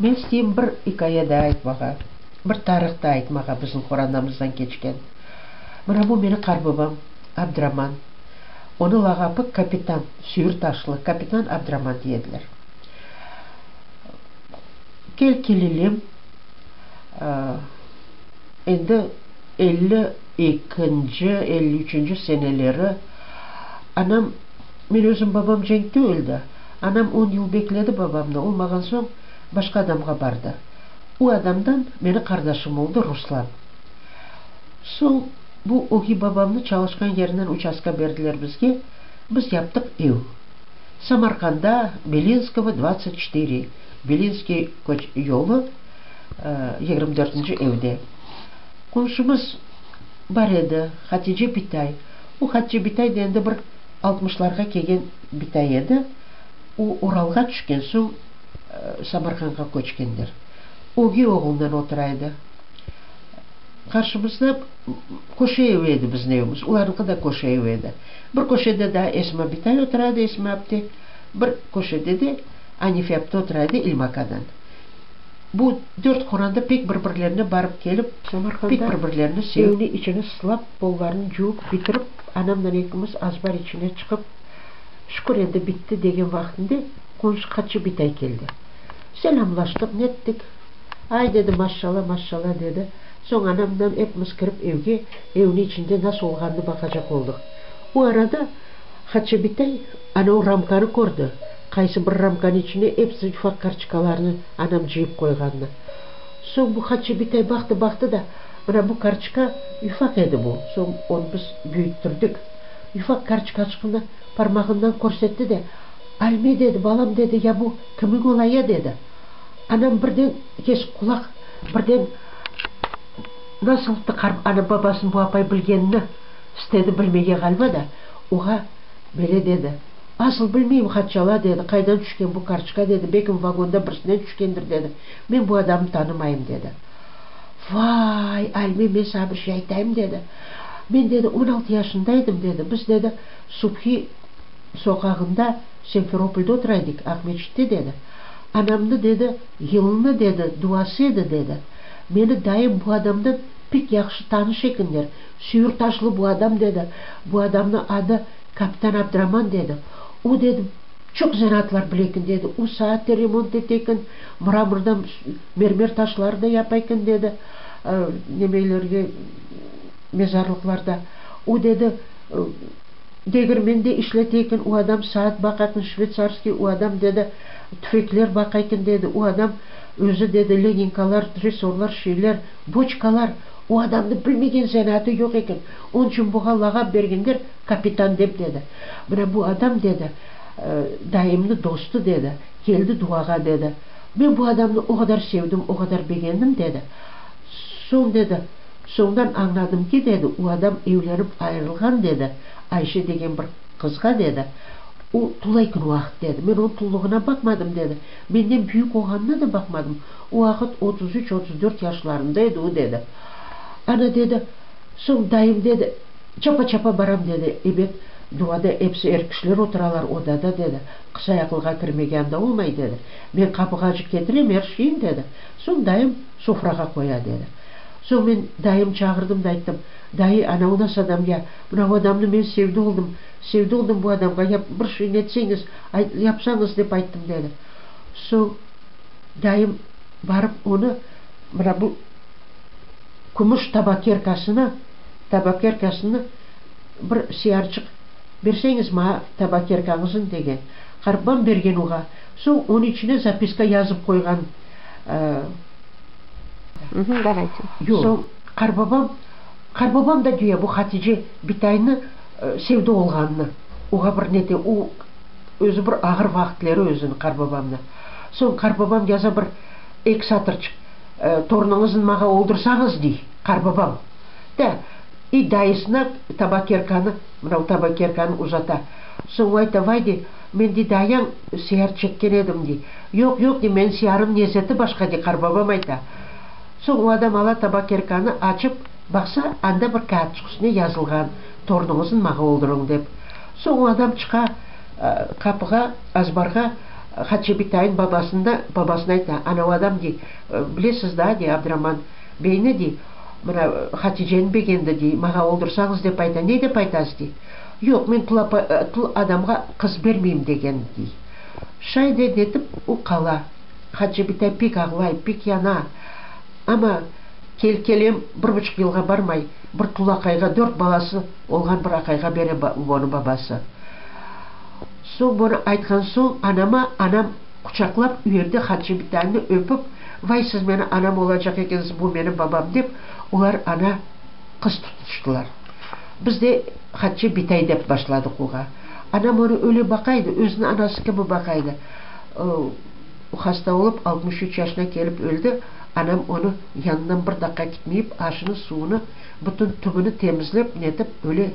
Men isteyim bir ikâye daa aytmağa, bir tarih daa aytmağa bizim qorantamızdan keçken. Mına bu meni qarbabam Abdraman, onıñ lağapı Kapitan, Süyür Taşlı, Kapitan Abdraman dey ediler. Kel kelelim, endi 52-nci, 53-nci seneleri anam, men özüm babam cenkte öldi, anam on yıl bekledi babamnı, olmağan soñ başqa adamğa bardı. O adamdan meni qardaşım oldı, Ruslan. Soñ bu ögiy babamnı çalışqan yerinden uçastka berdiler bizge, biz yaptıq ev. Samarqanda, Belinskogo, 24, Belinskiy yolu, 24-nci evde. Qomşumız bar edi, Hatice bitay. O Hatice bitay da endi bir altmışlarğa kelgen bitay edi. O Uralğa tüşken soñ Samarqandğa köçkenler. Ögiy oğlunen otura edi. Qarşımızda köşe evi edi bizim evimiz, olarnıñki da köşe evi edi. Bir köşede daa Esma bitay otura edi, Esma apte, bir köşede de Anife apte otura edi İlmakadan. Bu dört qoranta pek bir-birlerine barıp kelip, pek bir-birlerini sevip. Evni içini sılap, pollarını cuvıp bitirip, anamnen ekimiz azbar içine çıqıp, şükür endi bitti degen vaqtında qonşu Hatice bitay keldi. Selâmlaştıq, nettik. Ay, dedi, maşşala, maşşala, dedi. Soñ anamdan epimiz kirip evge, evniñ içinde nasıl olğanını baqacaq oldıq. O arada Hatice bitay ana o ramkanı kördi, qaysı bir ramkanıñ içine episi ufaq kartçikalarnı anam cıyıp qoyğanını. Soñ bu Hatice bitay baqtı, baqtı da, mına bu kartçika ufaq edi bu, soñ onı biz büyüttirdik. Ufaq kartçikaçıqnı parmağından körsetti de, Alme, dedi, balam, dedi, ya bu kimiñ ola ya, dedi. Anam birden kesik qulaq, birden nasıl tıqarıp ana babasını bu apay bilgenini istedi bilmege ğaliba da, oğa böyle dedi, Asıl bilmeyim, Hatçala, dedi, qaydan tüşken bu kartçka, dedi, belkim vagonda birisinden tüşkendir, dedi, men bu adamnı tanımayım, dedi. Vay, Alme, men saña bir şey aytayım, dedi, men, dedi, 16 yaşında edim, dedi, biz, dedi, Subhi soqağında Simferopolde otura edik, Aqmeçitte, dedi. Anamnı, dedi, yılını, dedi, duası edi, dedi. Meni dayım bu adamdan pek yahşı tanış ekenler. Süyürtaşlı bu adam, dedi. Bu adamnı adı Kapitan Abdraman, dedi. O, dedi, çoq zenaatlar bile eken, dedi. O saat de remont ete eken, mramordan mermer taşları da yapa eken, dedi, nemelerge, mezarlıqlarda. O, dedi, Degirmende işlete eken o adam saat baqa eken, şveytsarskiy o adam, dedi, tüfekler baqa eken, dedi, o adam özü, dedi, leninkalar, tresorlar, şeyler, boçkalar, o adamnı bilmegen zenaatı yoq eken, onıñ içün buğa lağap bergenler kapitan dep, dedi. Mına bu adam, dedi, dayımnı dostu, dedi, keldi duağa, dedi, men bu adamnı o qadar sevdim, o qadar begendim, dedi, soñ, dedi, Soñdan añladım ki, dedi, o adam evlenip ayırılğan, dedi, Ayşe degen bir qızğa, dedi, o tulay kün vaqıt, dedi, men onıñ tullığına baqmadım, dedi, menden büyük olğanına da baqmadım, o vaqıt 33, 34 yaşlarında edi o, dedi. Ana, dedi, soñ dayım, dedi, çapa-çapa baram, dedi, ebet, duada episi er kişiler oturalar odada, dedi, qısayaqlığa kirmege anda olmay, dedi, men qapığacı ketirem er şeyin, dedi, soñ dayım sofrağa qoya, dedi. Soñ men dayım çağırdım da ayttım, Dayı, ana o nasıl adam ya? Mına o adamnı men sevdi oldım, sevdi oldım bu adamğa, ya bir şey netseñiz, yapsañız dep ayttım, dedi. Soñ dayım barıp onı mına bu kümüş tabakerkasını, tabakerkasını bir siyarçıq berseñiz maña tabakerkañıznı degen. Qartbam bergen oğa. Soñ onıñ içine zapiska yazıp qoyğan. Davayte. Soñ qarbabam, qarbabam da duya bu Hatice bitaynı sevdi olğanını. Oğa bir nete, o özü bir ağır vaqıtleri özüni qarbabamnı. Soñ qarbabam yaza bir eki satırçıq, Torunıñıznı mağa oldursañız, dey qarbabam. Da, i dayısına tabakerkanı, mına tabakerkanı uzata. Soñ o ayta, vay, dey, men, dey, dayañ siyar çekken edim, dey. Yoq, yoq, dey, menim siyarım nezeti başqa, dey, qarbabam ayta. Soñ o adam ala tabakerkanı açıp, baqsa, anda bir kâğıtçıq üstüne yazılğan, Torunıñıznı mağa oldurıñ, dep. Soñ o adam çıqa qapığa, azbarğa. Hatice bitayın babasında, babasına ayta, ana o adam dey, bilesiz daa, dey, Abduraman beyni, dey, mına Haticeni begendi, dey, mağa oldursañız dep ayta. Ne dep aytasız, dey. Yoq, men tul tul adamğa qız bermeyim degen, dey. Şay de netip o qala. Hatice bitay pek ağlay, pek yana. Amma kel-kelem bir buçuq yılğa barmay, bir tul aqayğa, dört balası olğan bir aqayğa bere onı babası. Soñ bunı aytqan soñ anama, anam quçaqlap üyerde Hatice bitanı öpüp, Vay, siz meni anam olacaq ekensiz, bu menim babam, dep, olar ana qız tutuştılar. Biz de Hatice bitay dep başladıq oğa. Anam onı öyle baqa edi, özüniñ anası kibi baqa edi. O hasta olıp, 63 yaşına kelip öldi. Anam onı yanından bir daqqa ketmeyip, aşını, suvunı, bütün tübüni temizlep, netip, öyle.